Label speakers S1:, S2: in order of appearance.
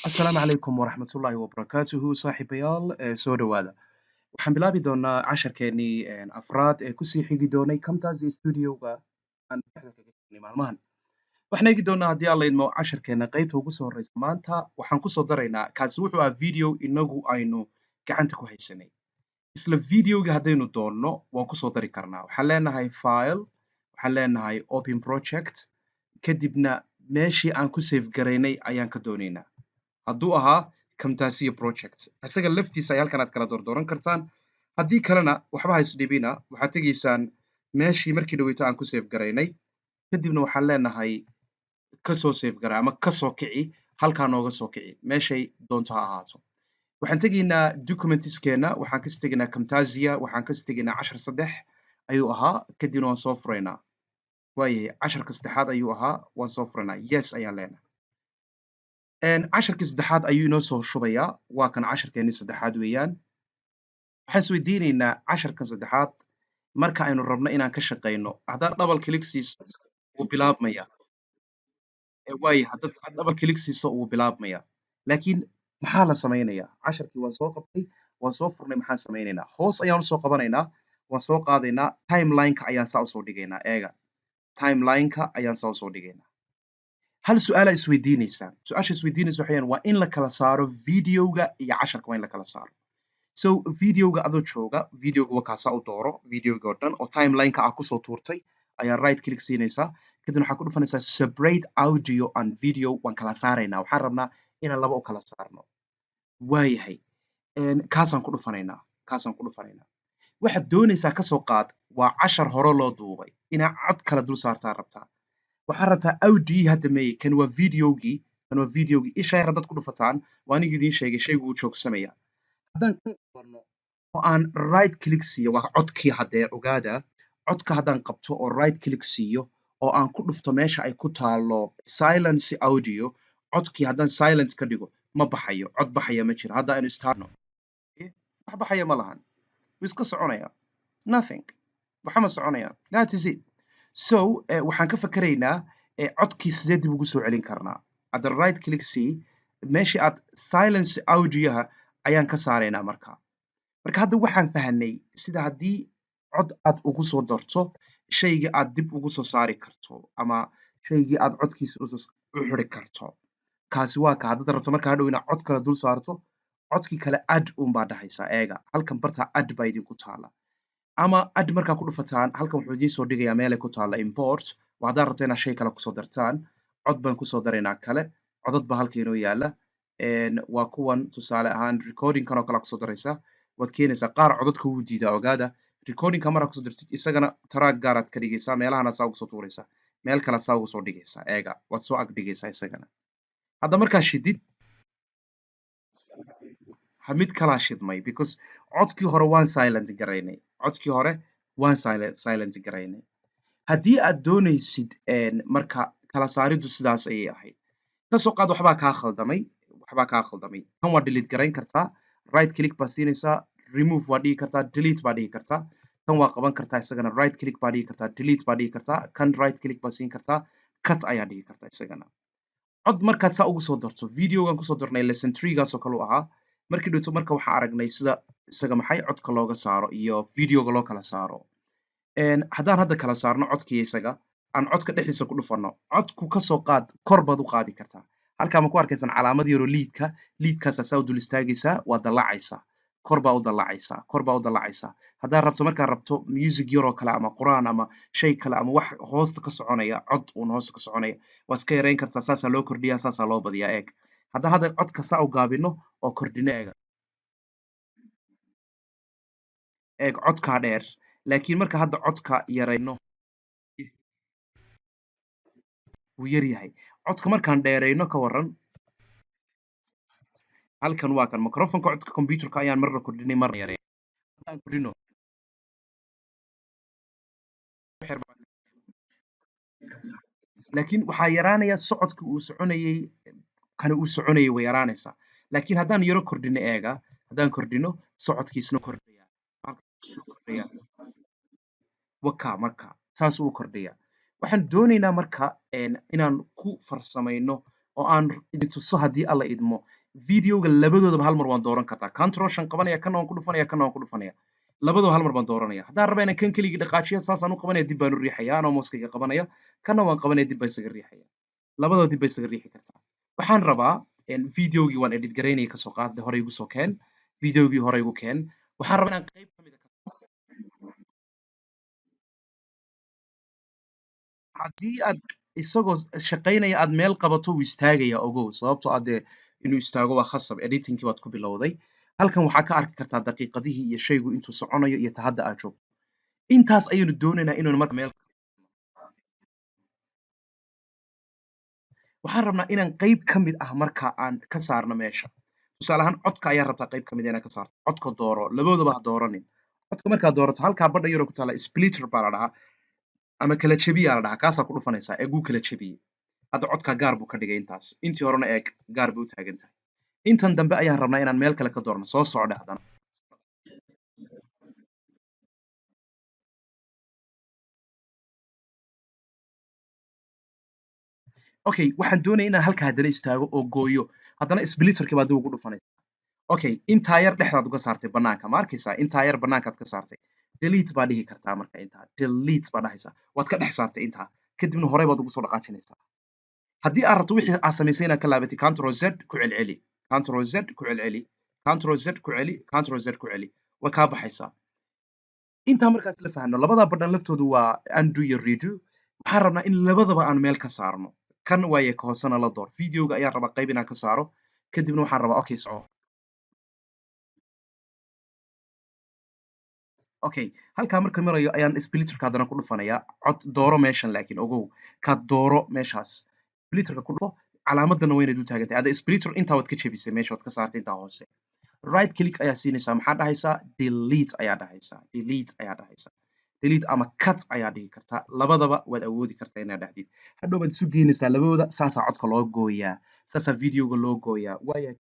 S1: Asalaamu calaykum waraxmatullaahi wabarakaatuhu, saaxiibayaal, soo dhowaada. Waxaan bilaabi doonaa casharkeenii afraad ee kusii xigi doonay Camtasia Studio-ga aan dhexda kaga jirnay maalmahan. Waxaan eegi doonaa, haddii Alla idmo, casharkeena qaybta ugu soo horreysa. Maanta waxaan kusoo daraynaa, kaasi wuxuu ahaa video inagu aynu gacanta ku haysanay. Isla videoga haddaynu doonno waan kusoo dari karnaa. Waxaan leenahay File, waxaan leenahay Open Project, kadibna meeshii aan ku save garaynay ayaan ka doonaynaa. Hadduu ahaa Camtasia project isaga laftiisa ay halkan aad kala doordooran kartaan. Haddii kalena waxba ha isdhibina, waxaad tegaysaan meeshii markii dhaweyto aan ku save garaynay, kadibna waxaan leenahay kasoo save garay ama kasoo kici, halkaa nooga soo kici, meeshay doonto ha ahaato. Waxaan tegaynaa documentskeena, waxaan kasi tegaynaa Camtasia, waxaan kasi tegaynaa cashar 3 ayuu ahaa, kadibna waan soo furaynaa. Waayahay, casharka saddexaad ayuu ahaa, waan soo furaynaa, yes ayaan leenahay. Casharkii saddexaad ayuu inoo soo shubayaa. Waa kan, casharkeenii saddexaad weeyaan. Waxaan isweydiinaynaa, casharka saddexaad marka aynu rabno inaan ka shaqayno, haddaad double click siiso wuu bilaabmaya. Waaya, haddaad double click siiso wuu bilaabmaya, laakiin maxaa la samaynayaa? Casharkii waan soo qabtay, waan soo furnay, maxaan samaynaynaa? Hoos ayaan usoo qabanaynaa, waan soo qaadaynaa, timeline-ka ayaan saa usoo dhigaynaa. Eega, timeline-ka ayaan saa usoo dhigaynaa. Hal su-aalaa isweydiinaysaa. Su-aasha isweydiinaysa waxayaan waa in la kala saaro videoga iyo casharka, waa in la kala saaro. So videoga adoo jooga, videoga waa kaasaa, u dooro videoga oo dhan oo timeline-ka ah kusoo tuurtay ayaa right click siinaysaa, kadibna waxaa ku dhufanaysaa Separate Audio and Video. Waan kala saaraynaa, waxaan rabnaa inaan laba u kala saarno. Waayahay, kaasaan ku dhufanaynaa, kaasaan ku dhufanaynaa. Waxaad doonaysaa, kasoo qaad waa cashar hore loo duubay, inaa cod kala dul saartaa rabtaa. Waxaad rabtaa audio hadda meeye, kan waa videogii, kan waa videogii. Isha yar haddaad ku dhufataan, waa aniga idiin sheegay, shaygu wuu joogsamaya. Haddaan kan qabanno oo aan right click siiyo, waa codkii haddee. Ogaada, codka haddaan qabto oo right click siiyo oo aan ku dhufto meesha ay ku taalo Silence Audio, codkii haddaan silent ka dhigo ma baxayo, cod baxaya ma jiro. Hadda aynu starno, wax baxaya ma lahan, wuu iska soconaya, nothing, waxa ma soconaya. That is it. So waxaan ka fakeraynaa codkii sidee dib ugu soo celin karnaa. Hadda right click c, meeshii aad silence audioha ayaan ka saaraynaa. Marka hadda waxaan fahanay sida haddii cod aad ugu soo darto shayga aad dib ugu soo saari karto ama shaygii aad codkiisa usoo u xiri karto. Kaasi waa ka haddaad rabto marka hadhow inaad cod kale dul saarto, codkii kale add un baa dhahaysaa. Eega halkan, bartaa add baa idinku taala, ama add markaa ku dhufataan halkan wuxuu idiin soo dhigayaa meelay ku taalla import. Waa haddaad rabto inaad shay kale kusoo dartaan. Cod baan kusoo daraynaa kale, codad baa halka inoo yaala. Waa kuwan, tusaale ahaan recordingkan oo kale kusoo daraysaa, waad keenaysaa. Qaar codadka wuu diidaa, ogaada. Recordingka maraa kusoo dartid, isagana track gaaraad ka dhigaysaa, meelahana saa ugu soo tuuraysaa, meel kale saa ugu soo dhigaysaa. Eega, waad soo ag dhigaysaa isagana. Hadda markaa shidid, ha mid kalaa shidmay, because codkii hore waan silent garaynay, codkii hore waan silent garaynay. Haddii aad doonaysid, marka kala saariddu sidaas ayay ahayd. Kasoo qaad waxbaa kaa khaldamay, waxbaa kaa khaldamay, kan waa delete garayn kartaa, right click baa siinaysaa, remove waa dhihi kartaa, delete baa dhihi kartaa. Kan waa qaban kartaa, isagana right click baa dhihi kartaa, delete baa dhihi kartaa. Kan right click baa siin kartaa, cut ayaa dhihi kartaa isagana. Cod markaad saa ugu soo darto, videogan kusoo darnay lesson three-gaas oo kale u ahaa markii dhowto. Marka waxaan aragnay sida isaga maxay codka looga saaro iyo videoga loo kala saaro. Haddaan hadda kala saarno codkii isaga, aan codka dhexdiisa ku dhufanno, codku ka soo qaad kor baad u qaadi kartaa. Halkaa ma ku arkaysaan calaamad yaroo liidka? Liidkaasaa saa u dul istaagaysaa, waa dallacaysaa, kor baa u dallacaysaa, kor baa u dallacaysaa. Haddaad rabto, markaad rabto music yaroo kale ama quraan ama shay kale ama wax hoosta ka soconaya, cod uun hoosta ka soconaya, waa iska yareyn kartaa, saasaa loo kordhiyaa, saasaa loo badiyaa. Eeg, haddaan hadda codka saa u gaabino oo kordhino, eega, eeg, codkaa dheer. Laakiin marka hadda codka yarayno wuu yar yahay. Codka markaan dheerayno ka waran? Halkan waa kan microphoneka, codka computerka ayaan marna kordhinay, marna yareynay. Haddaan kordhino, laakiin waxaa yaraanaya socodka uu soconayey, kana uu soconayay way yaraanaysaa. Laakiin haddaan yaro kordhino, eega, haddaan kordhino socodkiisna kordhaya, kordhaya waka. Marka saas uu kordhaya. Waxaan doonaynaa marka inaan ku farsamayno oo Oo aan idin tuso haddii Alla idmo. Videoga labadoodaba hal mar waan dooran kartaa. Control shan qabanaya, kana waan ku dhufanaya, kana waan ku dhufanaya. Labadaba hal mar baan dooranaya. Haddaan raba inaan kan keligii dhaqaajiyo, saasaan u qabanaya, dib baan u riixaya anoo mousekayga qabanaya. Kana waan qabanaya, dib baan isaga riixaya. Labadaba dib baa isaga riixi kartaa. Waxaan rabaa videogii waan edit garaynaya, kasoo qaad hore igu soo keen. Videogii hore igu keen. Waxaan rabaa inaan qayb ka mid ah haddii aad isagoo shaqaynaya aad meel qabato, wuu istaagaya, ogow, sababtoo ah dee inuu istaago waa khasab, editingkii baad ku bilowday. Halkan waxaa ka arki kartaa daqiiqadihii iyo shaygu intuu soconayo iyo ta hadda aad joogto. Intaas ayaynu doonaynaa inaynu marka meel. Waxaan rabnaa inaan qayb ka mid ah marka aan ka saarno meesha. Tusaale ahaan, codka ayaa rabtaa qayb ka mid ah inaad ka saarto. Codka dooro, labadoodaba ha dooranin. Codka markaad doorato, halkaa badha yaroo ku taala splitter baa la dhahaa ama kala jebiyaa la dhahaa, kaasaa ku dhufanaysaa. Eeg, wuu kala jebiyey. Hadda codkaa gaar buu ka dhigay intaas. Intii horena eeg, gaar bay u taagan tahay. Intan dambe ayaan rabnaa inaan meel kale ka doorno. Soo socda haddana. Okay, waxaan doonaya inaan halka haddana istaago oo gooyo. Haddana splitterkii baa dib ugu dhufanaysa. Okay, intaa yar dhexdaad uga saartay banaanka, ma arkaysaa? Intaa yar banaankaad ka saartay. Delete baa dhihi kartaa marka, intaa delete baa dhahaysaa. Waad ka dhex saartay intaa, kadibna horey baad ugu soo dhaqaajinaysaa. Haddii aad rabto wixii aad samaysay inaad ka laabatay, Control Z ku celceli, Control Z ku celceli, Control Z ku celi, Control Z ku celi, way kaa baxaysaa. Intaa markaas la fahanno, labadaa badhan laftoodu waa undo iyo redo. Waxaan rabnaa in labadaba aan meel ka saarno. Kan waaye, ka hoosena la door. Videoga ayaan rabaa qayb inaan ka saaro, kadibna waxaan rabaa, okay, soco. Okay, halkaa marka marayo ayaan splitterka haddana ku dhufanayaa. Cod dooro meeshan, laakiin ogow, ka dooro meeshaas, splitterka ku dhufo. Calaamadana waa inaad u taagantahay. Hadda splitter intaa waad ka jebisay meesha, waad ka saartay intaa hoose. Right click ayaa siinaysaa. Maxaa dhahaysaa? Delete ayaa dhahaysaa, delete ayaa dhahaysaa, delete ama cut ayaa dhihi kartaa. Labadaba waad awoodi kartaa inaad dhahdid. Hadhow baad isu geynaysaa labadooda. Saasaa codka loo gooyaa, saasaa videoga loo gooyaa. Waaya.